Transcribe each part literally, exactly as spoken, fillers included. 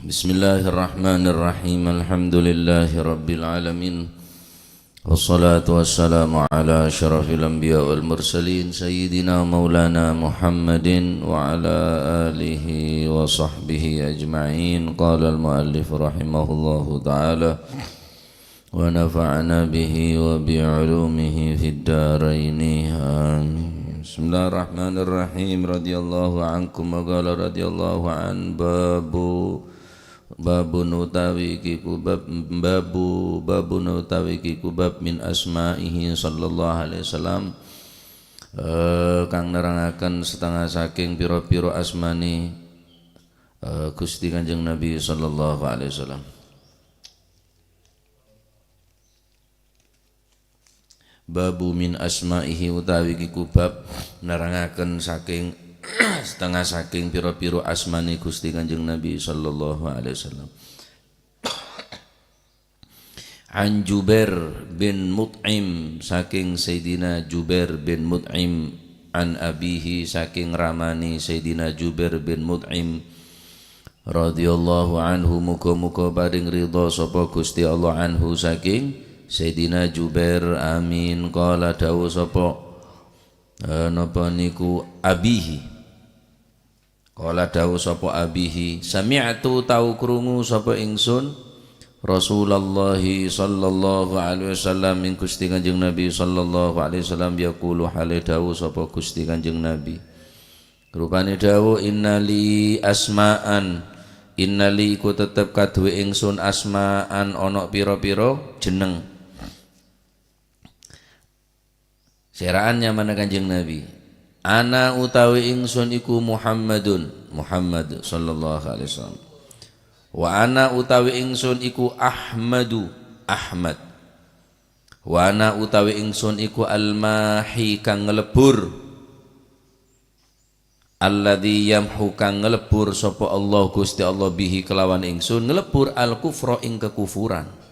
Bismillahirrahmanirrahim. Alhamdulillahirabbil alamin. Wassalatu wassalamu ala asyrafil anbiya wal mursalin, sayyidina maulana Muhammadin wa ala alihi wa sahbihi ajma'in. Qala al-muallif rahimahullahu ta'ala, wa nafa'ana bihi wa bi ulumihi fid daraini. Amin. Bismillahirrahmanirrahim. Radhiyallahu ankum wa qala radhiyallahu an babu babun utawi kiku bab, babu babun utawi kiku bab min asma'ihi sallallahu alaihi wasallam, eh, kang nerangaken setengah saking pira-pira asmane, eh, Gusti Kanjeng Nabi sallallahu alaihi wasallam. Babu min asma'ihi utawi kiku bab nerangaken saking setengah saking pira-pira asmane Gusti Kanjeng Nabi sallallahu alaihi wasallam. An Jubair bin Mut'im, saking Sayyidina Jubair bin Mut'im, an abihi, saking ramane Sayyidina Jubair bin Mut'im, radhiyallahu anhu, muga-muga paring ridha sapa Gusti Allah anhu saking Sayyidina Jubair. Amin. Qala dawuh sapa, eh, napa niku abihi. Qala dawuh sapa abihi, sami'tu tau krungu sapa ingsun Rasulullah sallallahu alaihi wasallam, ing Gusti Kanjeng Nabi sallallahu alaihi wasallam, yaqulu hale dawuh sapa Gusti Kanjeng Nabi. Rupane dawuh, "Innali asma'an." Innali iku tetep kaduwe ingsun asma'an, ana pira-pira jeneng. Sera'an nyamana Kanjeng Nabi. "Ana utawi ingsun iku Muhammadun." Muhammad sallallahu alaihi wasallam. "Wa ana utawi ingsun iku Ahmadu." Ahmad. "Wa ana utawi ingsun iku al-mahi kang nglebur." "Alladzi yamhu kang nglebur sapa Allah Gusti Allah bihi kelawan ingsun." Nglebur al-kufra ing kekufuran.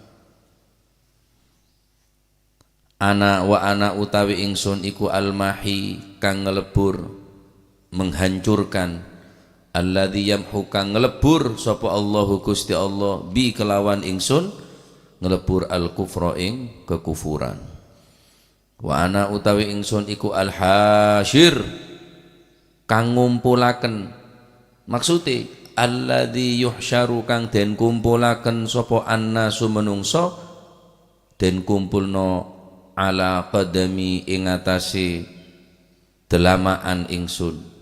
"Ana wa ana utawi ingsun iku al-mahi kang nglebur, menghancurkan." "Alladzi yamhu kang nglebur sapa Allahu Gusti Allah bi kelawan ingsun." Nglebur al-kufra ing kekufuran. "Wa ana utawi ingsun iku al-hasyir kang ngumpulaken." Maksude, "Alladzi yuhsyaru kang den kumpulaken sapa annasu menungso, den kumpulno ala qadami ing atase delama'an ingsun."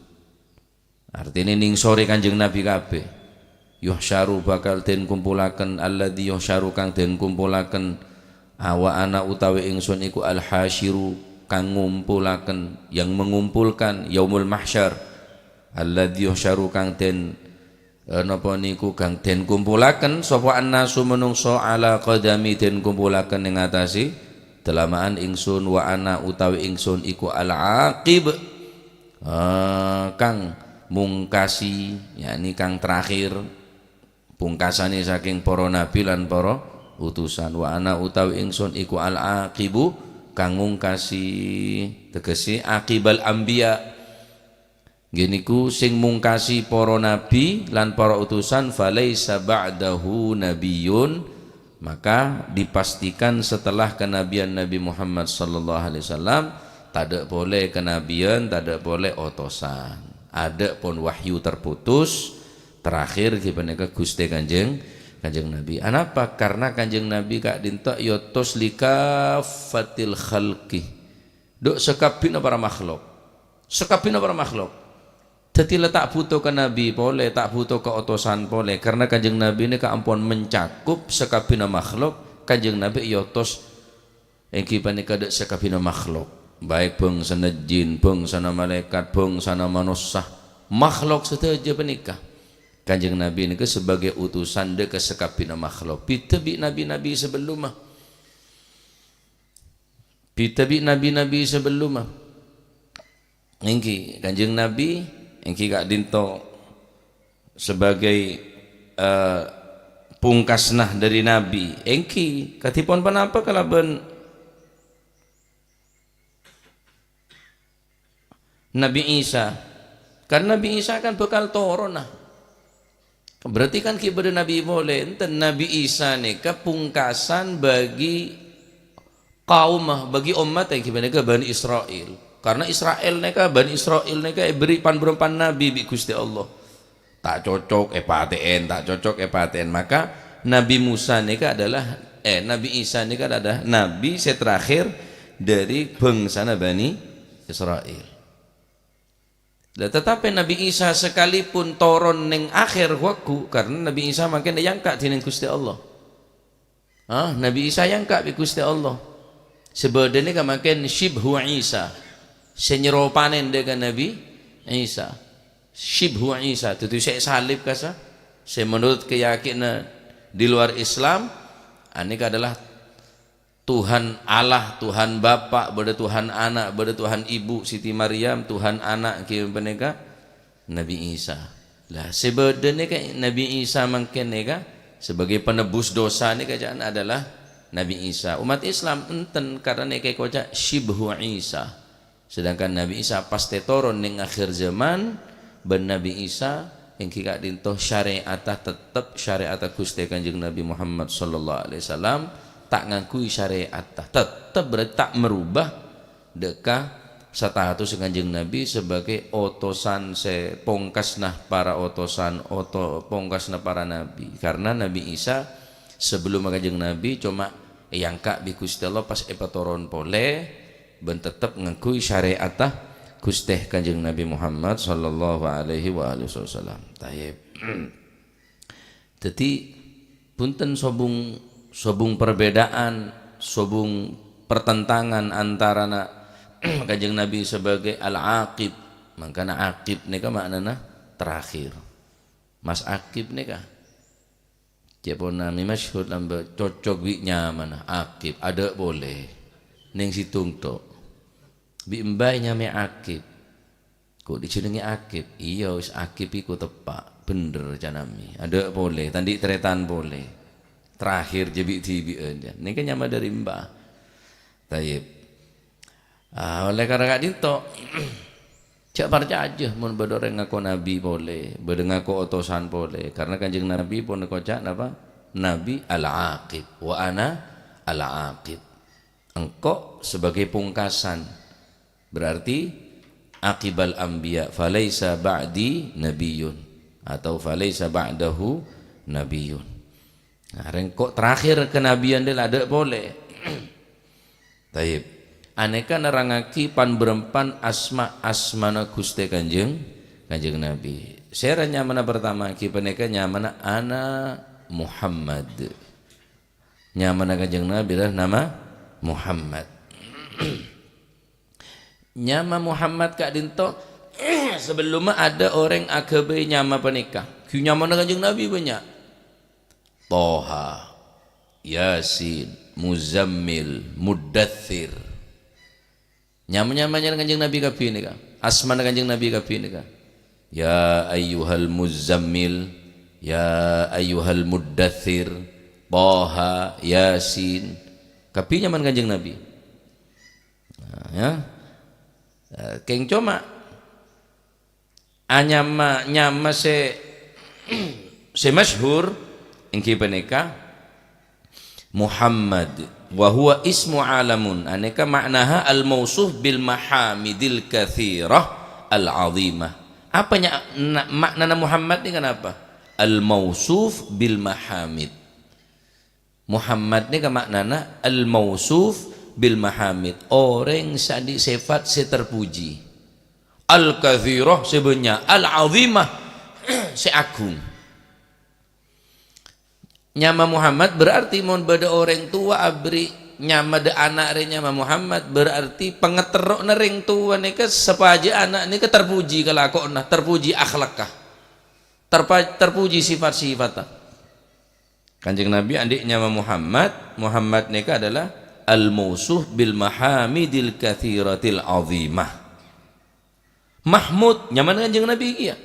Artine ningsore Kanjeng Nabi kabeh. "Yuhsyaru bakal den kumpulaken, alladzi yuhsyaru kang den kumpulaken, a wa ana utawi ingsun iku al-hasyiru kang ngumpulaken, yang mengumpulkan yaumul mahsyar." "Alladzi yuhsyaru kang den, eh, napa niku kang den kumpulaken sapa annasu menungso ala qadami den kumpulaken ing atase delama'an ingsun, wa ana utawi ingsun iku al-aqib." Eh, kang mungkasi, yakni kang terakhir, pungkasane saking para nabi lan para utusan. "Wa ana utawi ingsun iku al-aqibu kang mungkasi," tegese aqibal anbiya. Nggih niku sing mungkasi para nabi lan para utusan, "Falaisa ba'dahu nabiyyun," maka dipastikan setelah kenabian Nabi Muhammad sallallahu alaihi wasallam, tadha' pole kenabian, tadha' pole otosan. Adapun wahyu terputus, terakhir, nggih paneka Guste Kanjeng, Kanjeng Nabi. Anapa? Karena Kanjeng Nabi ka'dinto eotos likaffatil khalqi. Duk sakabbina para makhluk. Sakabbina para makhluk. Daddi la ta' buto ka nabi pole, ta' buto ka otosan pole, karena Kanjeng Nabi neka ampon mencakup sakabbina makhluk. Kanjeng Nabi eotos enggi paneka dha' sakabbina makhluk, baik bangsana jin, bangsana malaikat, bangsana manossa, makhluk sadaja paneka. Kanjeng Nabi neka sebagai utusan dha' ka sakabbina makhluk. Bida bi' nabi-nabi sebelumma. Bida bi' nabi-nabi sebelumma. Enggi, Kanjeng Nabi, enggi ka'dinto sebagai, eh, pungkasna dhari nabi. Enggi, kadhipon ponapa kalaban Nabi Isa? Kan Nabi Isa kan bakal toronna. Berarti kan ghi' bâdâ nabi polè, enten Nabi Isa nèka pungkasan bagi kaum, bagi ommat èngghi panèka Bani Israil. Karena Israel nèka, Bani Israil nèka èberri' pan-bârâmpan nabi bi' Ghustè Allah. Ta' cocok èpatè'è, ta' cocok èpatè'è. Maka Nabi Musa nèka adalah, eh, Nabi Isa nèka adalah nabi sè terakhir dâri bângsana Bani Israil. Lah, tetapi Nabi Isa sekalipun toron neng akhir waktu, karena Nabi Isa mangkèn èyangka' dhinèng Ghustè Allah. Ah, Nabi Isa èyangka' bi' Ghustè Allah. Sè bâdâ nèka mangkèn syibhu Isa. Sè nyeropanè dâ' ka Nabi Isa. Syibhu Isa. Daddi sè salib kasa. Sè menurut keyakinan di luar Islam, anèka adalah Tuhan Allah, Tuhan Bapa', bâdâ Tuhan Ana', bâdâ Tuhan Ibu, Siti Maryam, Tuhan Ana', ghi panèka Nabi Isa. Lah, sè bâdâ nèka Nabi Isa mangkèn nèka sebagai penebus dosa nèka ca'na adalah Nabi Isa. Umat Islam enten karena nèka èkoca' syibhu Isa. Sedangkan Nabi Isa pastè toron neng akhir zaman, bân Nabi Isa èngghi ka'dinto syarè'atta tettep syarè'atta Ghustè Kanjeng Nabi Muhammad sallallahu alaihi wasallam, ta' ngangghuy syarè'atta. Tettep berarti ta' merubah dâ' ka status Kanjeng Nabi sebagai otosan sè pongkasna para otosan, oto-, pongkasna para nabi. Karena Nabi Isa sebelum Kanjeng Nabi coma èyangka' bi' Ghustè Allah pas èpatoron polè, bân tettep ngangghuy syarè'atta Ghustè Kanjeng Nabi Muhammad sallallahu alaihi wa alihi wasallam. Tayyib. Daddi, bhunten sobung, sobung perbedaan, sobung pertentangan antarana Kanjeng Nabi sebagai Al-Aqib. Mangkana Aqib nèka ma'nana terakhir. Mas Aqib nèka. Cè' ponami masyhur lambâ' cocok bi' nyamana, Aqib, adâ' polè. Neng sèttong tho'. Bi' embâi nyamaè Aqib. Ko' dhi' jhennengngè Aqib? Iyâ, wis Aqib iku teppa'. Bhender, canami. Adâ' polè, ta' andi' tarètan polè. Terakhir jâ bi'-dhibi'ân, jâ. Nèka nyama dâri embâ. Tayyib. Ah, oleh karena ka'dinto, jhâ' parcajâ mon bâdâ orèng ngako nabi polè, bâdâ ngako otosan polè. Karena Kanjeng Nabi pon èkoca' napa? Nabi Al-Aqib. "Wa ana Al-Aqib." Engko' sebagai pungkasan. Berarti, "Aqibal anbiya, falaisa ba'di nabiyyun." Atau, "Falaisa ba'dahu nabiyyun." Nah, rèng ko' terakhir kenabian dâ' la adâ' polè. Tayyib. Anèka nerrangngaghi pan-bârâmpan asma-asmana Ghustè Kanjeng, Kanjeng Nabi. Sèra nyamana partama ghi panèka nyamana Ana Muhammad. Nyamana Kanjeng Nabi adalah nama Muhammad. Nyama Muhammad ka'dinto, sebelumma adâ' orèng aghâbây nyama panèka. Ghi nyamana Kanjeng Nabi bânnya'. Toha, Yasin, Muzammil, Muddatsir. Nyama-nyamana Kanjeng Nabi kabbhi nèka. Asmana Kanjeng Nabi kabbhi nèka. Ya ayyuhal Muzzammil, ya ayyuhal Muddatsir, Toha, Yasin. Kabbhi nyamana Kanjeng Nabi. Nah, ya. Eh, kèng coma anyama, nyama sè, sè masyhur èngghi panèka Muhammad, wa huwa ismu alamun, anèka ma'naha al-mausuf bil mahamidil katsirah al-azimah. Apa nya-, na-, ma'nana Muhammad nèka napa? Al-mausuf bil mahamid. Muhammad nèka ma'nana al-mausuf bil mahamid, orèng sè andi' sèfat sè terpuji. Al-katsirah sè bânnya', al-azimah sè agung. Nyama Muhammad berarti mon bâdâ orèng towa aberri' nyama dâ' ana' rè nyama Muhammad, berarti pangaterro'na rèng towa nèka sopajâ ana' nèka terpuji kalakowanna, terpuji akhlakka, terpa-, terpuji sifat-sifatta. Kanjeng Nabi andi' nyama Muhammad. Muhammad nèka adalah al-mausuf bil mahamidil katsiratil azimah. Mahmud, nyamana Kanjeng Nabi kèya.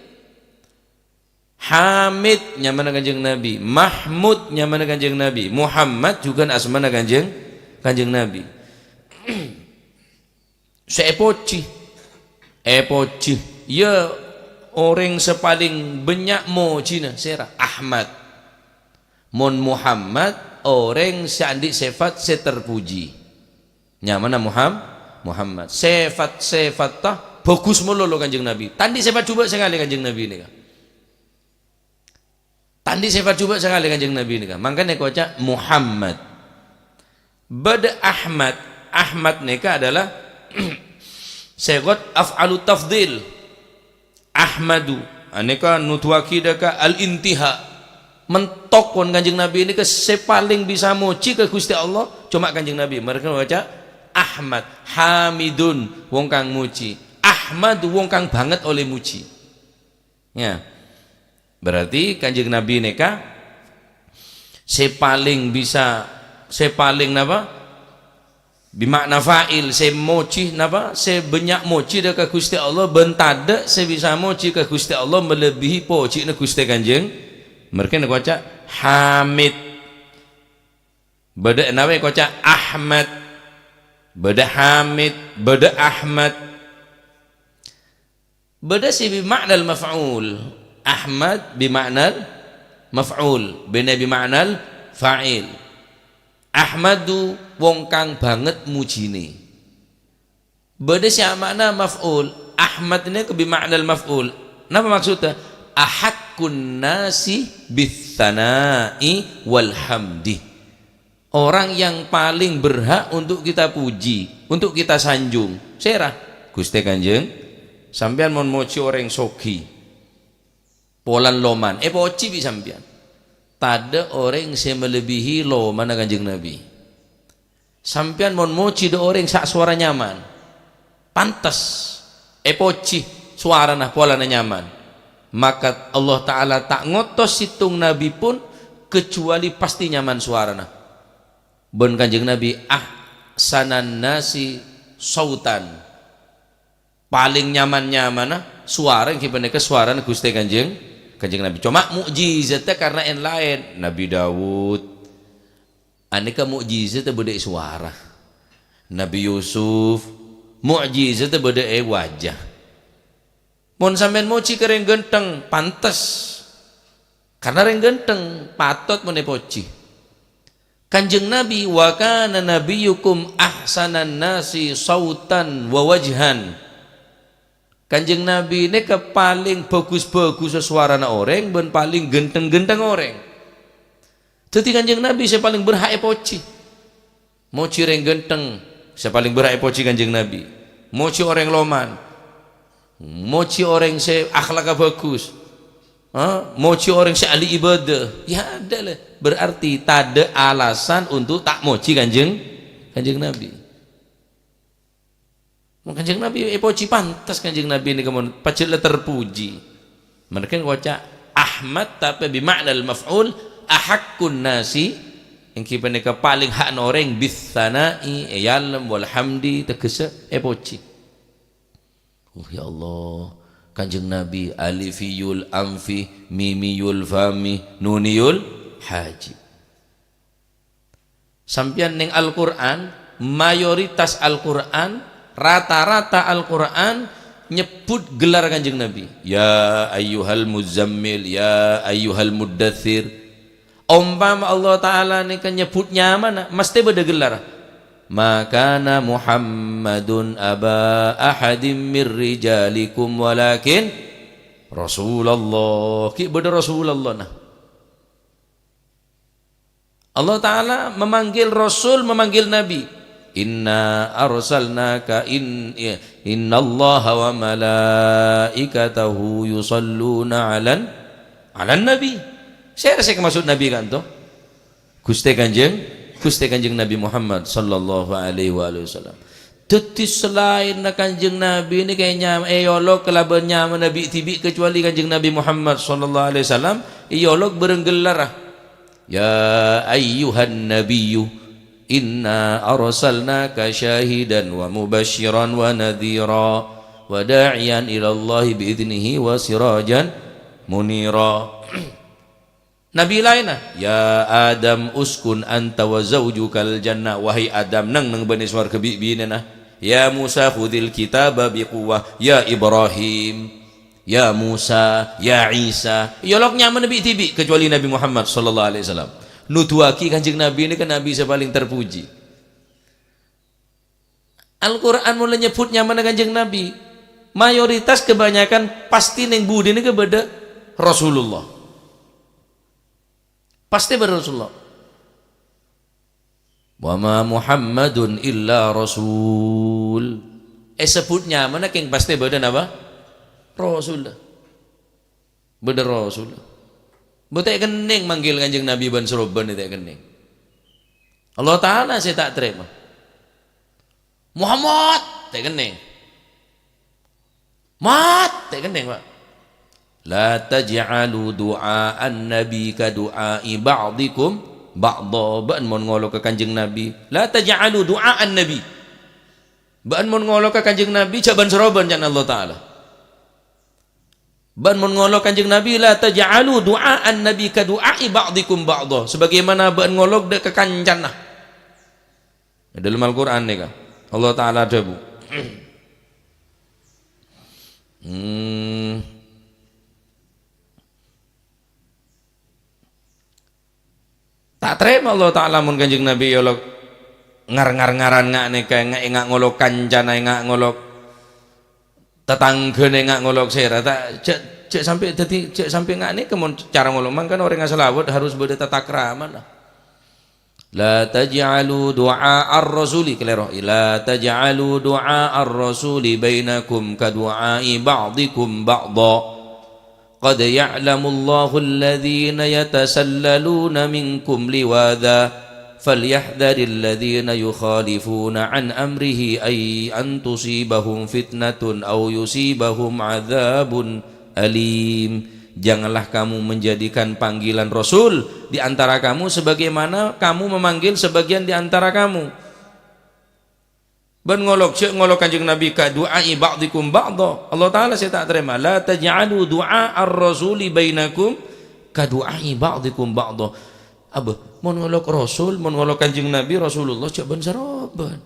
Hamid, nyamana Kanjeng Nabi. Mahmud, nyamana Kanjeng Nabi. Muhammad jhughân asmana Kanjeng, Kanjeng Nabi. Sè èpojhi. Èpojhi. Iyâ, Orèng sè palèng bânnya' mojina sèra? Ahmad. Mon Muhammad, orèng sè andi' sèfat sè terpuji. Nyamana Muham-, Muhammad. Sèfat-sèfatta bhâghus malolo Kanjeng Nabi. Ta' andi' sèfat jhubâ' sakalè Kanjeng Nabi nèka. Ta' andi' sèfat jhubâ' sakalè Kanjeng Nabi nèka. Mangkana èkoca' Muhammad. Bâdâ Ahmad. Ahmad nèka adalah sighah af'alu tafdhil. Ahmadu. Anèka nuduwaghi dâ' ka al-intiha. Mentok pon Kanjeng Nabi nèka sè palèng bisa mojhi ka Ghustè Allah, coma Kanjeng Nabi. Mangkana èkoca' Ahmad. Hamidun, wong kang mojhi. Ahmadu, wong kang bângèt ollè mojhi. Ya. Berarti Kanjeng Nabi nèka sè palèng bisa, sè palèng napa? Bima'na fa'il, sè mojhi napa? Sè bânnya' mojhi dâ' ka Ghustè Allah, bân tadâ' sè bisa mojhi ka Ghustè Allah malebbihi pojhina Ghustè Kanjeng. Mangkana èkoca' Hamid. Bâdâ napa èkoca' Ahmad. Bâdâ Hamid, bâdâ Ahmad. Bâdâ sè bima'nal maf'ul. Ahmad bima'nal maf'ul, bânnè bima'nal fa'il. Ahmadu, wong kang bângèt mojhinè. Bâdâ sè ama'na maf'ul. Ahmad nèka bima'nal maf'ul. Napa maksudda? Ahaqqun nasi bitsana'i wal hamdi. Orang yang paling berhak untuk kita puji, untuk kita sanjung. Sèra? Ghustè Kanjeng. Sampèyan mon mojhi orèng soghi, polan loman, èpojhi bi' sampèyan. Tadâ' orèng sè malebbihi lomana Kanjeng Nabi. Sampèyan mon mojhi dâ' orèng sa' sowara nyaman, pantes èpojhi, sowarana polana nyaman, maka Allah Ta'ala ta' ngotos sèttong nabi pon kecuali pasti nyaman sowarana. Bân Kanjeng Nabi ahsanan nasi sautan. Palèng nyaman-nyamanna sowara ènggi panèka sowarana Ghustè Kanjeng, Kanjeng Nabi. Coma mu'jizatta karna èn-laèn. Nabi Daud, anèka mu'jizatta bâdâ è sowara. Nabi Yusuf, mu'jizatta bâdâ è wajah. Mon sampèyan mojhi ka rèng ghântheng, pantes. Karna rèng ghântheng patot mon èpojhi. Kanjeng Nabi, "Wa kana nabiyyukum ahsanan nasi sautan wa wajhan." Kanjeng Nabi nèka palèng bhâghus-bhâghussa sowarana orèng bân palèng ghântheng-ghântheng orèng. Dhâddhi Kanjeng Nabi sè palèng berhak èpojhi. Mojhi rèng ghântheng, sè palèng berhak èpojhi Kanjeng Nabi. Mojhi orèng loman. Mojhi orèng sè akhlakka bhâghus. Ha? Mojhi orèng sè ahli ibadah. Ya ada lah. Berarti tadâ' alasan untuk ta' mojhi Kanjeng, Kanjeng Nabi. Mon Kanjeng Nabi èpojhi, pantes Kanjeng Nabi nèka mon pajhât la terpuji. Mangkana ngoca' Ahmad, tapè bima'nal maf'ul, ahaqqun nasi, ènggi panèka palèng hakna orèng, bis sana'i, èyalem, wal hamdi, tegghâssa èpojhi. Oh, ya Allah, Kanjeng Nabi alifiyul anfi, mimiyul fami, nuniyul hajib. Sampèyan neng Al-Qur'an, mayoritas Al-Qur'an, rata-rata Al-Qur'an nyebbhut gellar Kanjeng Nabi. "Ya ayyuhal muzzammil, ya ayyuhal muddatsir." Ompama Allah Ta'ala nèka nyebbhut nyamana, mastè bâdâ gellar. "Ma kana Muhammadun aba ahadim mir rijalikum walakin Rasulullah." Ghi' bâdâ Rasulullah, nah. Allah Ta'ala memanggil Rasul, memanggil Nabi. "Inna arsalnaka in-, innallaha wa malaikatahu yusalluna 'alan, 'alan nabi." Sèra sè èmaksod Nabi ka'dinto? Ghustè Kanjeng, Ghustè Kanjeng Nabi Muhammad sallallahu alaihi wa alihi wasallam. Dhâddhi, salaènna Kanjeng Nabi nèka ènyam-, èolok kalabân nyamana bi'-dhibi' kecuali Kanjeng Nabi Muhammad sallallahu alaihi wasallam èolok bârâng gellarra. "Ya ayyuhan nabiyyu, inna arsalnaka syahidan wa mubasysyiran wa nadhira, wa da'iyan ilallahi bi'idnihi wa sirajan munira." Nabi laènna, "Ya Adam, uskun anta wa zaujukal jannah." Wahai Adam, neng-neng bâ'na sowarghâ bi' binèna. "Ya Musa, khudzil kitaba biquwwah." Ya Ibrahim, Ya Musa, ya Isa, èolok nyamana bi'-dhibi' kecuali Nabi Muhammad sallallahu alaihi wasallam. Nuduwaghi Kanjeng Nabi nèka Nabi sè palèng terpuji. Al-Qur'an mon la nyebbhut nyamana Kanjeng Nabi, mayoritas kebanyakan pasti neng budina nèka bâdâ Rasulullah. Pasti bâdâ Rasulullah. "Wa ma Muhammadun illa rasul." Èsebbhut nyamana kèng pasti bâdâ napa? Rasul. Bâdâ Rasul. Bâ ta' kennèng manggil Kanjeng Nabi bân-sarobân ta' kennèng. Allah Ta'ala sè ta' tarèma. "Muhammad!" Ta' kennèng. "Mat!" Ta' kennèng, Pak. "La taj'alu du'a'an nabi ka du'a'i ba'dikum ba'dha." Bâ'na mon ngolok ka Kanjeng Nabi, "La taj'alu du'a'an nabi." Bâ'na mon ngolok ka Kanjeng Nabi, jhâ' bân-sarobân, ca'na Allah Ta'ala. Bâ'na mon ngolok Kanjeng Nabi, "La taj'alu du'a'an nabi ka du'a'i ba'dikum ba'dha." Sebagaimana bâ'na ngolok dâ' ka kancana. È dâlem Al-Qur'an nèka, Allah Ta'ala adhâbu, Hmm. Ta' tarèma Allah Ta'ala mon Kanjeng Nabi èolok ngar-ngar ngaran nga' nèka, enga'-enga' ngolok kancana, enga' ngolok tatangghâna, enga' ngolok sèra. Ta', jhâ', jhâ' sampè' dhâddhi, jhâ' sampè' nga' nèka mon cara ngolok. Mangkana orèng asalawat harus bâdâ tata kramana. "La taj'alu du'a'ar rasuli," kalèro. "La taj'alu du'a'ar rasuli bainakum ka du'a'i ba'dikum ba'dha. Qad ya'lamullahu alladhina yatasallaluna minkum liwadha. Falyahdharil ladhina yukhalifuna an amrihi ay an tusibahum fitnatun aw yusibahum adzabun alim." Janganlah kamu menjadikan panggilan Rasul di antara kamu sebagaimana kamu memanggil sebagian di antara kamu. Bân ngolok, jhâ' ngolok Kanjeng Nabi ka du'a'i ba'dikum ba'dha. Allah Ta'ala sè ta' tarèma. "La taj'alu du'a'ar rasuli bainakum ka du'a'i ba'dikum ba'dha." Abâ, mon ngolok Rasul, mon ngolok Kanjeng Nabi, Rasulullah, jhâ' bân-sarobân.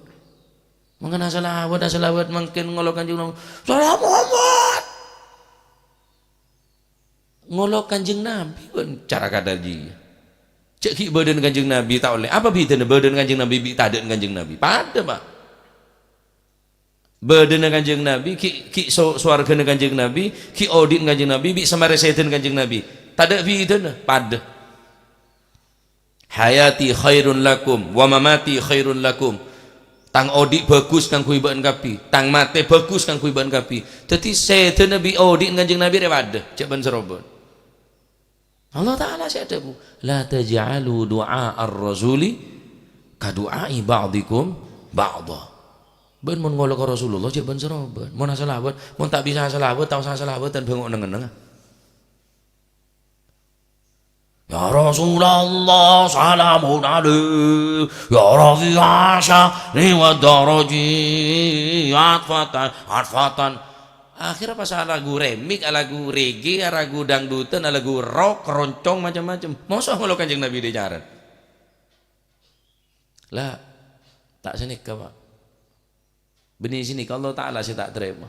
Mangkana asalawat, asalawat mangkèn ngolok Kanjeng Nabi, "Salam Muhammad." Ngolok Kanjeng Nabi bân cara kadhâddhiyâ. Jhâ' ghi' bâdâna Kanjeng Nabi ta' ollè. Apa bhidhâna bâdâna Kanjeng Nabi bi' tadâ'na Kanjeng Nabi? Padâ, Pak. Bâdâna Kanjeng Nabi, ghi', ghi' so-, sowarghâna Kanjeng Nabi, ghi' odi'na Kanjeng Nabi, bi' samarè sèdhâna Kanjeng Nabi. Tadâ' bhidhâna, padâ. "Hayati khairun lakum, wa mamati khairun lakum." Tang odi' bhâghus kaangghuy bâ'na kabbhi, tang matè bhâghus kaangghuy bâ'na kabbhi. Dhâddhi, sèdhâna bi' odi'na Kanjeng Nabi rè padâ, jhâ' bân-sarobân. Allah Ta'ala sè adhâbu, "La taj'alu du'a'ar rasuli ka du'a'i ba'dikum ba'dha." Bâ'na mon ngolok ka Rasulullah, jhâ' bân-sarobân. Mon asalawat, mon ta' bisa asalawat, ta' osa asalawat, ta' bhângo neng-enneng. "Ya Rasulullah, salamun alaik, ya rafi'as sya'ni wad daraji, atfatan, atfatan." Akhirnya pas alagu remik, alagu reggae, alagu dangdutan, alagu rock, keroncong, macam-macam. Mosok ngolok Kanjeng Nabi dâ' jhârân? La, ta' sanèka, Pak. Bânnè sanèka Allah Ta'ala sè ta' tarèma.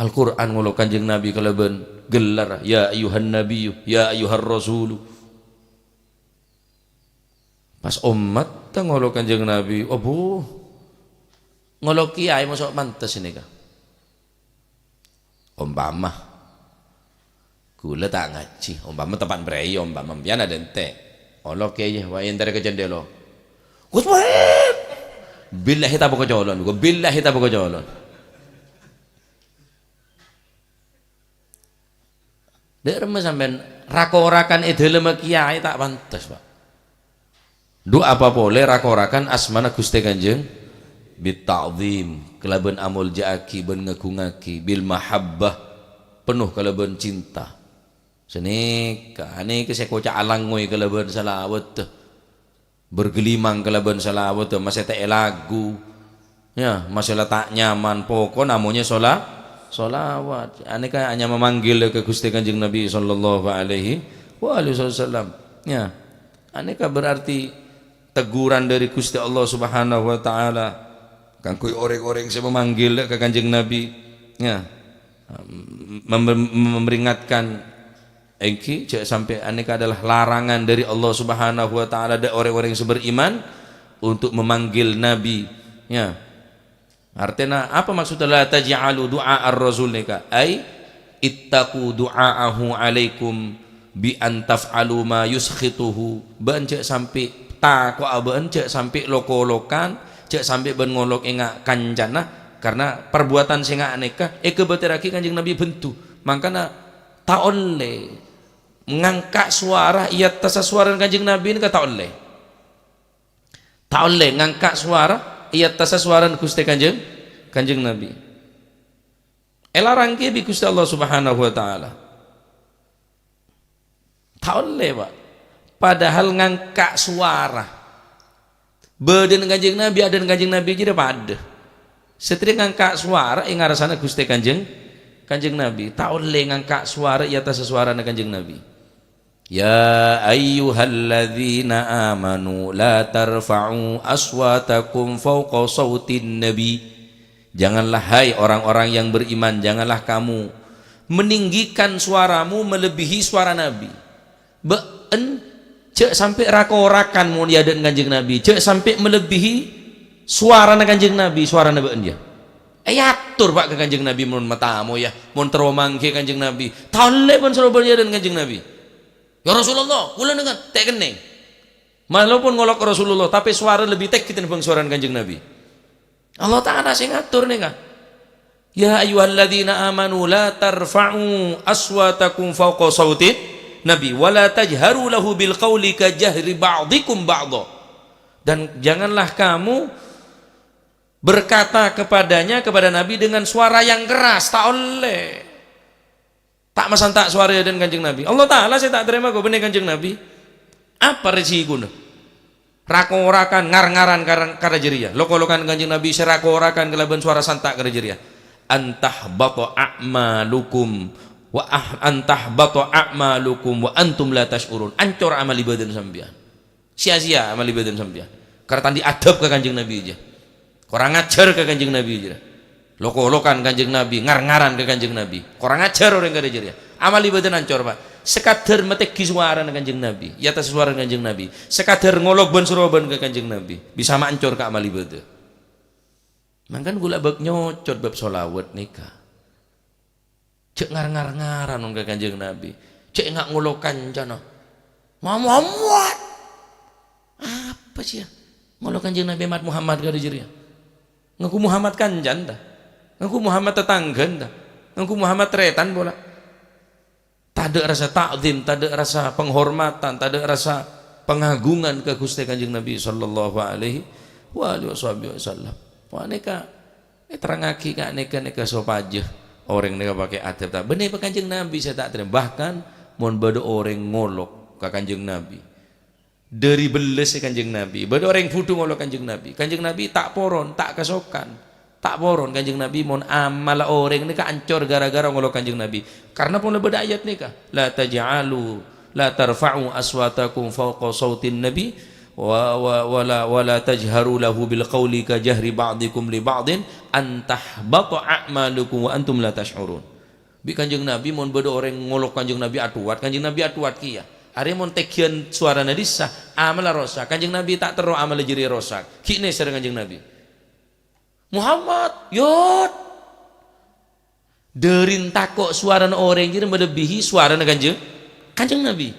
Al-Qur'an ngolok Kanjeng Nabi kalabân gellar, "Ya ayyuhan nabiyyu, ya ayyuhar rasulu." Pas ommatta ngolok Kanjeng Nabi, abbhu, ngolok kèyaè mosok pantes sanèka. Ompama, kaulâ ta' ngajhi, ompama tempat mrèya, ompama sampèyan adâ' enté'. Olo kèyaè, wa èntarè ka cendhèla. Gus, wah! Billahi ta' bâko colon, gua billahi ta' bâko colon. Dâ' remma sampèyan, rak-orakan è dâlemma kèyaè ta' pantes, Pak. Dhu apa polè rak-orakan asmana Ghustè Kanjeng, bit ta'zim, kalabân amolja'aghi bân ngagungaghi, bil mahabbah, penuh kalabân cinta. Sanèka, anèka sè koca' alangngoy kalabân salawat, bergelimang kalabân salawat, masètè'è lagu. Ya, masè la ta' nyaman, pokok namanya sola-, solawat. Anèka anyama manggil ka Ghustè Kanjeng Nabi sallallahu alaihi wa alihi wasallam. Ya. Anèka berarti teguran dari Ghustè Allah Subhanahu wa Ta'ala kaangghuy orèng-orèng sè mamanggil ka Kanjeng Nabi. Ya. mem-, memperingatkan, èngghi, jhâ' sampè' anèka adalah larangan dari Allah Subhanahu wa Ta'ala dâ' orèng-orèng sè beriman untuk memanggil Nabi, ya. Artèna apa maksudnya, "La taj'alu du'a ar-rasul" nèka? Ai, "Ittaqu du'aahu alaikum bi an taf'alu ma yuskhituhu." Bâ'ân jhâ' sampè' tako'a, bâ'ân jhâ' sampè' lok-olokan, jhâ' sampè' bâ'ân ngolok è nga' kancana, karena perbuatan sè nga' nèka èkabâtèrraghi Kanjeng Nabi bendhu. Mangkana ta' ollè ngangka' sowara è attassa sowarana Kanjeng Nabi nèka ta' ollè. Ta' ollè ngangka' sowara è attassa sowarana Ghustè Kanjeng, Kanjeng Nabi. Èlarangaghi bi' Ghustè Allah Subhanahu wa Ta'ala. Ta' ollè, Pak. Padahal ngangka' sowara. Bâdâna Kanjeng Nabi, adâna Kanjeng Nabi jârèya padâ. Satèya ngangka' sowara è ngarsana Ghustè Kanjeng, Kanjeng Nabi. Ta' ollè ngangka' sowara è attassa sowarana Kanjeng Nabi. "Ya ayyuhalladzina amanu la tarfa'u aswatakum fawqa sautin nabi." Janganlah, hai orang-orang yang beriman, janganlah kamu meninggikan suaramu melebihi suara Nabi. Bâ'ân jhâ' sampè' rak-orakan mon è adâ'na Kanjeng Nabi, jhâ' sampè' melebihi sowarana Kanjeng Nabi, sowarana bâ'ân, ya. Èyator, Pak, ka Kanjeng Nabi mon matamoy, ya, mon terro mangghi Kanjeng Nabi. Ta' ollè bân soro bân è adâ'na Kanjeng Nabi. "Ya Rasulullah, kaulâ nèngan, ta' kennèng." Malopon ngolok Rasulullah, tapè sowara lebbi tèngghi tèmbhâng sowarana Kanjeng Nabi. Allah Ta'ala sè ngator nèka. "Ya ayyuhalladzina amanu la tarfa'u aswatakum fawqa sautin nabi wa la tajharu lahu bil qauli ka jahri ba'dikum ba'dha." Dan janganlah kamu berkata kepadanya, kepada Nabi, dengan suara yang keras, ta' ollè. Ta' masanta' sowara è adâ'na Kanjeng Nabi. Allah Ta'ala sè ta' tarèma, kok bânnè Kanjeng Nabi. Apa resikona? Rak-orakan, ngar-ngaran ka, ka rajâ rèya. Lok-olokan Kanjeng Nabi sè rak-orakan kalabân sowara santa' ka rajâ rèya. "An tahbata a'malukum wa ah-, an tahbata a'malukum wa antum la tash'urun." Ancor amal ibadana sampèyan. Sia-sia amal ibadana sampèyan. Karena ta' andi' adab ka Kanjeng Nabi jâ. Korang ajhâr ka Kanjeng Nabi jâ. Lok-olokan Kanjeng Nabi, ngar-ngaran ka Kanjeng Nabi. Korang ajhâr orèng ka rajâ rèya. Amal ibadana ancor, Pak. Sakadar matèngghi sowarana Kanjeng Nabi, è attassa sowarana Kanjeng Nabi. Sakadar ngolok bân soro bân ka Kanjeng Nabi. Bisa maancor ka amal ibadah. Mangkana kaulâ bâk nyocot bab sholawat nèka. Jhâ' ngar-ngar-ngaran mon ka Kanjeng Nabi. Jhâ' enga' ngolok kancana. "Ma Muhammad!" Apa sih ya? Ngolok Kanjeng Nabi, "Mat Muhammad," ka rajâ rèya. Ngaku Muhammad kancana ta? Ngaku Muhammad tatangghâna ta? Ngaku Muhammad tarètan pola. Tadâ' rasa ta'zim, tadâ' rasa penghormatan, tadâ' rasa pengagungan ka Ghustè Kanjeng Nabi sallallahu alaihi wa alihi wasahbihi wasallam. Wah, nèka èterrangngaghi ka nèka-nèka sopajâ orèng nèka pakè adab. Ta' bânnè pa Kanjeng Nabi sè ta' tarèma. Bahkan mon bâdâ orèng ngolok ka Kanjeng Nabi, dâri bellâs è Kanjeng Nabi, bâdâ orèng bhudhu ngolok Kanjeng Nabi. Kanjeng Nabi ta' poron, ta' kasokan. Ta' poron Kanjeng Nabi mon amalla orèng nèka ancor gara-gara ngolok Kanjeng Nabi. Karena pon la bâdâ ayat nèka, "La taj'alu, la tarfa'u aswatakum fawqa sautin nabi, wa, wa, wa la, wa la tajharu lahu bil qauli ka jahri ba'dikum li ba'din, an tahbata a'malukum wa antum la tash'urun." Bi' Kanjeng Nabi, mon bâdâ orèng ngolok Kanjeng Nabi atowat, Kanjeng Nabi atowat kèya. Arèya mon tèngghiân sowarana dissa', amalla rosak. Kanjeng Nabi ta' terro amalla jârèya rosak. Ghi' nèsèr Kanjeng Nabi. "Muhammad, yot!" Dâri tako' sowarana orèng jârèya malebbihi sowarana Kanjeng, Kanjeng Nabi.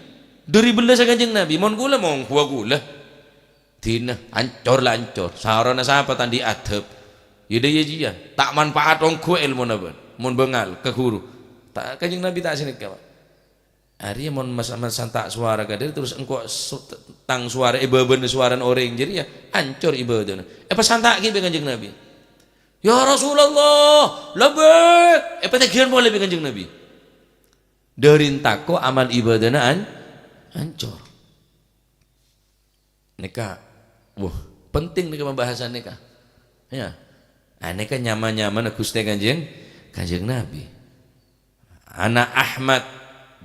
Dâri bellâssa Kanjeng Nabi, mon kaulâ, mon ghuwâ kaulâ. Dinah, ancor la ancor. Sarana sapa ta' andi' adab? Yâ dâ' iyâ jiyâ. Ta' manfaat ongghu èlmona bân. Mon bângal ka ghuru. Ta', Kanjeng Nabi ta' sanèka, Pak. Arèya mon mas-, masanta' sowara ka dâri, terros engko' so-, tang sowara è bâbâna sowarana orèng jârèya, ancor ibadana. Èpasanta'aghi bi' Kanjeng Nabi. "Ya Rasulullah, labbaik!" Èpatèngghiân polè bi' Kanjeng Nabi. Dâri tako' amal ibadana an-, ancor. Nèka, wah, penting nèka pembahasan nèka. Ya. Ah, nèka nyama-nyamana Ghustè Kanjeng, Kanjeng Nabi. Ana Ahmad,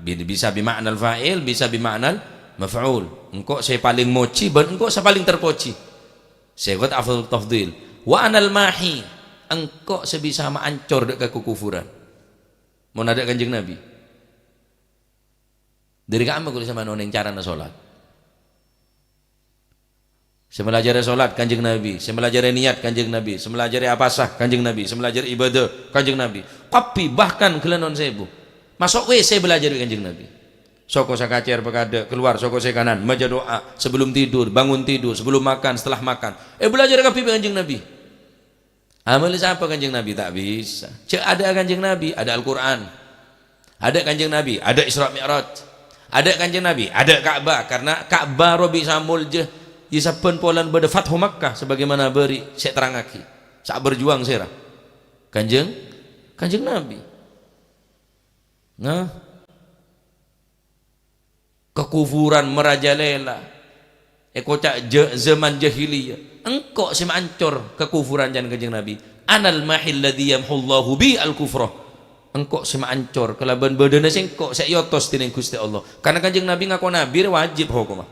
bi-, bisa bi ma'nal fa'il, bisa bi ma'nal maf'ul. Engko' sè palèng mojhi bân engko' sè palèng terpuji. Sèghât afdal tafdhil. Wa anal mahi, engko' sè bisa maancor dâ' kakufuran. Mon adâ' Kanjeng Nabi. Dhâri ka'emma ghulâ sampèyan onèng carana sholat. Sè malajârâ sholat Kanjeng Nabi, sè malajârâ niyat Kanjeng Nabi, sè malajârâ apasa Kanjeng Nabi, sè malajârâ ibadah Kanjeng Nabi. Kabbhi, bahkan ghellâ' non sèbu. Maso' W C bâlâjâr bi' Kanjeng Nabi. Soko sè kacèr pakaddhâ', kalowar soko sè kanan, maca du'a, sebelum tidur, bangun tidur, sebelum makan, setelah makan. Èbâlâjâr kabbhi bi' Kanjeng Nabi. Amalla sapa Kanjeng Nabi? Ta' bisa. Jhâ' adâ' Kanjeng Nabi, adâ' Al-Qur'an. Adâ' Kanjeng Nabi, adâ' Isra Mi'raj. Adâ' Kanjeng Nabi, adâ' Ka'bah. Karena Ka'bah rowa bisa molja, è sabbhân polana bâdâ Fathu Makkah, sebagaimana bâri' sè terrangaghi. Sè berjuang sèra? Kanjeng, Kanjeng Nabi. Nah, kakufuran marajalela. Èkoca' ja-, zaman jahiliyah. Engko' sè maancor kakufuran can Kanjeng Nabi. "Anal mahil ladzi yamhullahu bi al-kufra." Engko' sè maancor kalabân bâdâna sèngko' sè èotos dènèng Ghustè Allah. Karena Kanjeng Nabi ngako nabi rè wajib hokomma.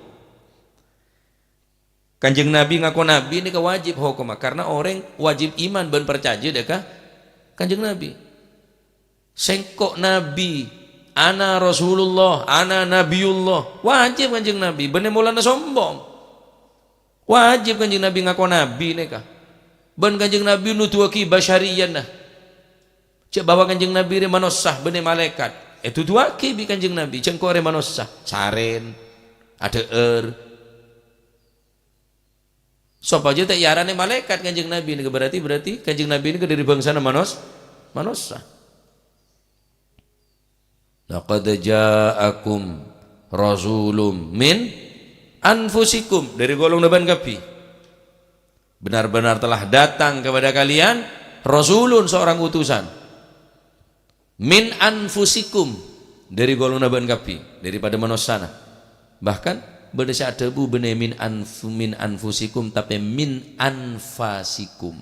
Kanjeng Nabi ngako nabi nèka wajib hokomma, karena orèng wajib iman bân parcajâ dâ' ka Kanjeng Nabi. "Sèngko' nabi, ana Rasulullah, ana Nabiyullah." Wajib Kanjeng Nabi, bânnè molana sombong. Wajib Kanjeng Nabi ngako nabi nèka. Bân Kanjeng Nabi nuduwaghi basyariyana. Jhâ' bahwa Kanjeng Nabi rè manossa, bânnè malaèkat. Ètuduwaghi bi' Kanjeng Nabi, "Jhâ' engko' rè manossa." Sarèn, adhâ'âr. Sopajâ ta' èaranè malaèkat Kanjeng Nabi nèka, berarti, berarti Kanjeng Nabi nèka dâri bângsana manos-, manossa. "Laqad ja'akum rasulun min anfusikum," dâri golonganna bâ'na kabbhi. "Benar-benar telah datang kepada kalian rasulun, seorang utusan." "Min anfusikum," dâri golonganna bâ'na kabbhi, dâripadâ manossana. Bahkan, bâdâ sè adhâbu bânnè min anf-, min anfusikum, tapè min anfasikum.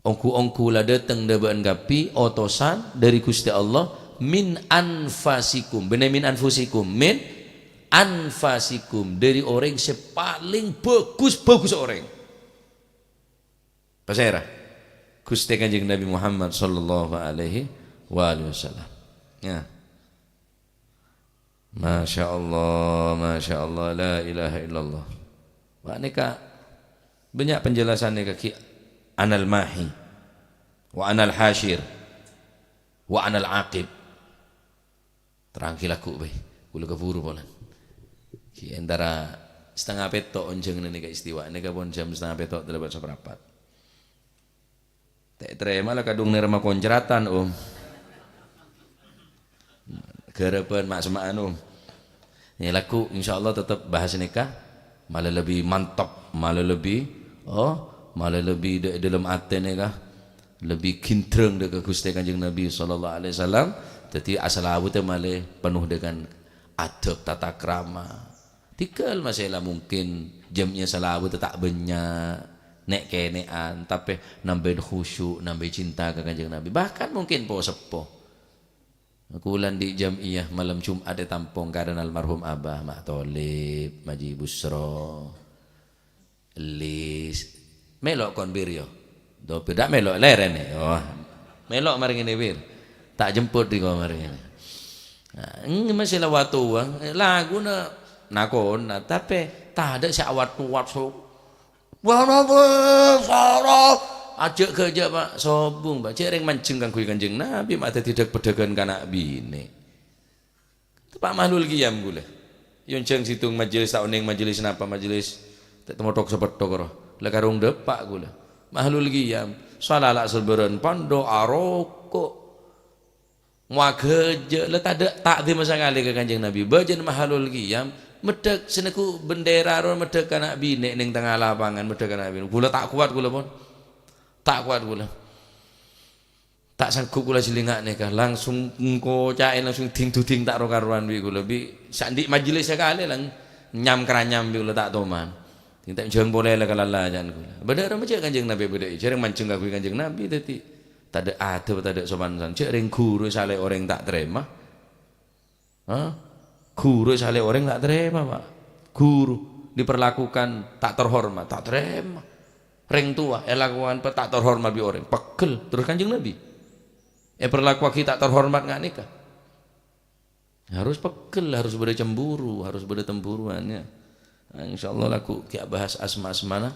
Ongghu-ongghu la dâteng dâ' bâ'na kabbhi otosan dâri Ghustè Allah, min anfasikum. Bânnè min anfusikum, min anfasikum. Dâri orèng sè palèng bhâghus-bhâghus orèng. Pasèra? Ghustè Kanjeng Nabi Muhammad sallallahu alaihi wa alihi wasallam. Ya. Masya Allah, Masya Allah, la ilaha illallah. Wa' nèka bânnya' penjelasan nèka ghi' anal mahi, wa anal hasyir, wa anal aqib. Terrangaghi lagghu' bhâi, ghulâ kabhuru polana. Ghi' entara satengnga pètto' onjhângnga nèka istiwa, nèka pon jam satengnga pètto' talèbât saparapat. Ta' ètarèma la kadhung nèrèma konceratan, Om. Ghârâbhân ma'-, semma'an, Om. Nè, lagghu', insyaallah, tetep bahas nèka. Mala lebbi mantep, mala lebbi, oh, mala lebbi dâ'-, dâlem atè nèka. Lebbi ghindrâng dâ' ka Ghustè Kanjeng Nabi sallallahu alaihi wasallam. Dhâddhi, asalawutta mala penuh dengan adab tata krama. Tèghâl masè la mungkin jam'iyah salawat ta' bânnya', nè'-kènè'an, tapè nambâi khusyuk, nambâi cinta ka Kanjeng Nabi. Bahkan mungkin po-seppo. Kaulâ andi' jam'iyah malem Jum'at è Tampong karana almarhum Abah, Ma' Tolib, Maji Busro, Lis. Mèlo' kon, Bir, yo. Dopir ta' mèlo', lèrèn, yo. Mèlo' marè ngènè, Bir. Ta' jemput dhi ko marè ngènè. Nah, eng-, masih lewat uang, eh, laguna nakon, nah, tapè tadâ' sè awat-kuwat so-, "Wah, napa, sara?" Ajâ' ghâjâ', Pak. Sobung, Pak. Cè' rèng manjeng kaangghuy Kanjeng Nabi, ma' dhâddhi dhâk-peddhâghân ka na' binè'. Teppa' mahlul qiyam ghulâ. Yonjhâng sèttong majelis, ta' onèng majelis napa majelis. Ta' temmo thok-sapetthok ro. La karong dâpa' ghulâ. Mahlul qiyam. Sala la' sabârân pandhu aroko'. Maghâjâ'. La tadâ' ta'dhim sakalè ka Kanjeng Nabi. Bâjâna mahlul qiyam. Meddhâk sè neggu' bendera ro meddhâk ka na' binè' neng tengnga lapangan. Meddhâk ka na' binè'. Ghulâ ta' kowat ghulâ pon. Ta' kowat ghulâ. Ta' sanggup ghulâ jhellinga' nèka, langsung ngkoca'è, langsung ding-duding ta' ro-karowan bi' ghulâ, bi' sè andi' majelis sakalè lang nyam-karanyam bi' ghulâ ta' toman. Ding ta' jhâng polè la kalala jhân ghulâ. Bâdâ rèng jhâ' Kanjeng Nabi bâdâ, jhâ' rèng manjeng kaangghuy Kanjeng Nabi dhâddhi tadâ' adhâb, tadâ' sopan san-, jhâ' rèng ghuru salè orèng ta' tarèma. Hah? Ghuru salè orèng ta' tarèma, Pak. Ghuru diperlakukan tak terhormat, ta' tarèma. Rèng towa èlakowan pe-, ta' terhormat bi' orèng, pegghel. Terros Kanjeng Nabi. èparlakoaghi ta' terhormat nga' nèka. Harus pegghel, harus bâdâ cemburu, harus bâdâ temburuan, ya. Nah, insyaallah lagghu' ghi' abahas asma-asmana.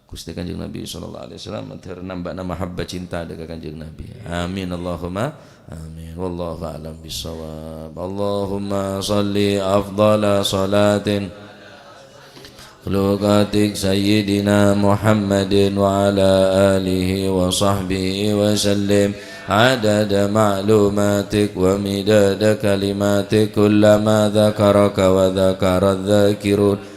Ghustè Kanjeng Nabi sallallahu alaihi wasallam, mandhâr nambâna mahabbah cinta dâ' ka Kanjeng Nabi. Amin, Allahumma amin. Wallahu a'lam bissawab. Allahumma shalli afdhala shalatin makhluqatik Sayyidina Muhammadin wa ala alihi wa sahbihi wa sallim adada ma'lumatik wa midada kalimatik kullama dzakaraka wa dzakara dzakirun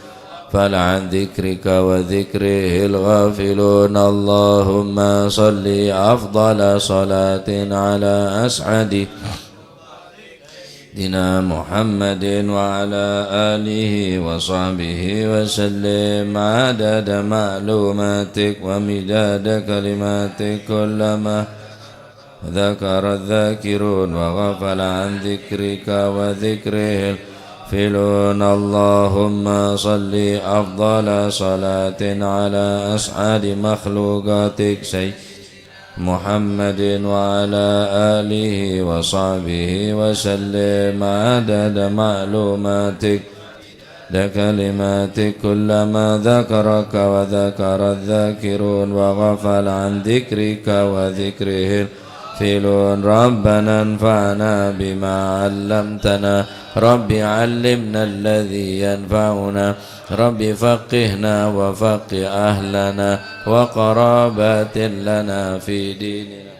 ghafala an dzikrika wa dzikrihil ghafilun. Allahumma shalli afdhala shalatin ala as'adi Sayyidina Muhammadin wa ala alihi wa sahbihi wa sallim adada ma'lumatik wa midada kalimatik kullama dzakara dzakirun wa ghafala an dzikrika wa dzikrihil ghafilun. Allahumma shalli afdhala shalatin ala as'adi makhluqatik Sayyidina Muhammadin wa ala alihi wa sahbihi wa sallim adada ma'lumatik adada kalimatik kullama dzakaraka wa dzakara dzakirun wa ghafala an dzikrika wa dzikrihil ghafilun. Rabbana anfa'na bima 'allamtana. Rabbi 'allimna alladzi yanfa'una. Rabbi faqqihna wa faqqih ahlana wa qarabatin lana fi dinina.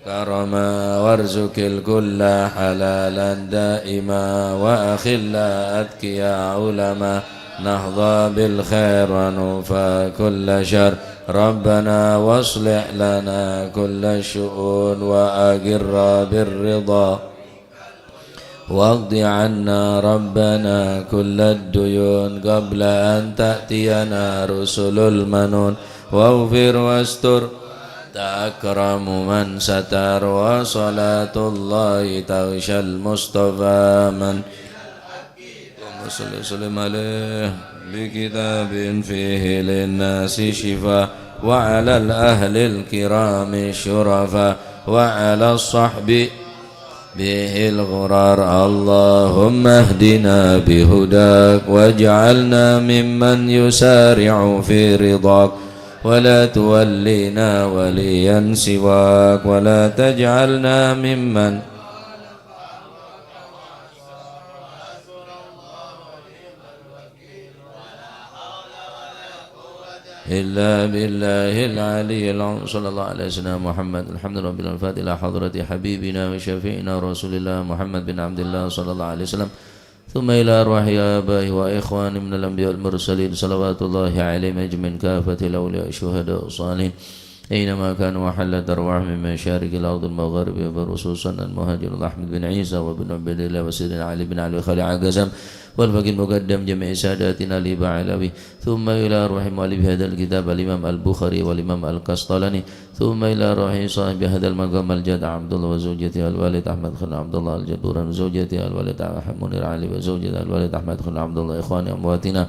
Karama warzuqil kulla halalan daima wa akhilla atqiya ulama nahda bil khair wa nufa kulla syar. Rabbana waslih lana kulla syu'un wa aghirna bir ridha. Waqdi 'anna rabbana kullad duyun qabla an ta'tiyana rusulul manun. Waghfir wastur anta akramu man satar. Wa salatullahi taghsyal mustafa man. Allahumma shalli wa sallim alaihi bi kitabin fihi linnasi syifa wa ala ahlil kirami syurafa wa ala sahbi bihil ghurar. Allahumma hdina bihudak waj'alna mimman yusari'u fi ridak wa la tuwallina waliyan siwak wa la taj'alna mimman إلا بالله العلي العظيم. صلى الله على سيدنا محمد. الحمد لله رب العالمين. الفاتحة إلى حضرة حبيبنا وشفيعنا رسول الله محمد بن عبد الله صلى الله عليه وسلم. ثم إلى أرواح آبائه وإخوانه من الأنبياء والمرسلين، صلوات الله عليهم أجمعين، كافة الأولياء والشهداء والصالحين، أينما كانوا وحلت أرواحهم من مشارق الأرض ومغاربها، خصوصا المهاجر أحمد بن عيسى وابن عبيد الله وسيدنا علي بن علي وخليل عقاسم والفقيه المقدم جميع ساداتنا الإبا علوي، ثم إلى أرواح مؤلف هذا الكتاب الإمام البخاري والإمام القسطلاني، ثم إلى أرواح صاحب هذا المقام الجد عبد الله وزوجته الوالد أحمد خليل عبد الله الجد بوران وزوجته الوالد منير علي وزوجته الوالد أحمد خليل عبد الله، إخواني أمواتنا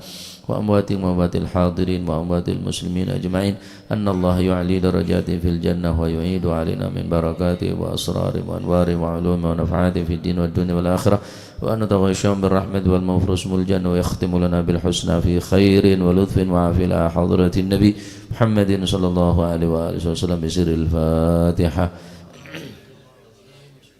وأمواتكم وأموات الحاضرين وأموات المسلمين أجمعين. أن الله يعلي درجاتهم في الجنة ويعيد علينا من بركاتهم وأسرارهم وأنوارهم وعلومهم ونفحاتهم في الدين والدنيا والآخرة، وأن يتغشاهم بالرحمة والمغفرة ويسكنهم الجنة ويختم لنا بالحسنى في خير ولطف وعافية إلى حضرة النبي محمد صلى الله عليه وآله وسلم بسر الفاتحة.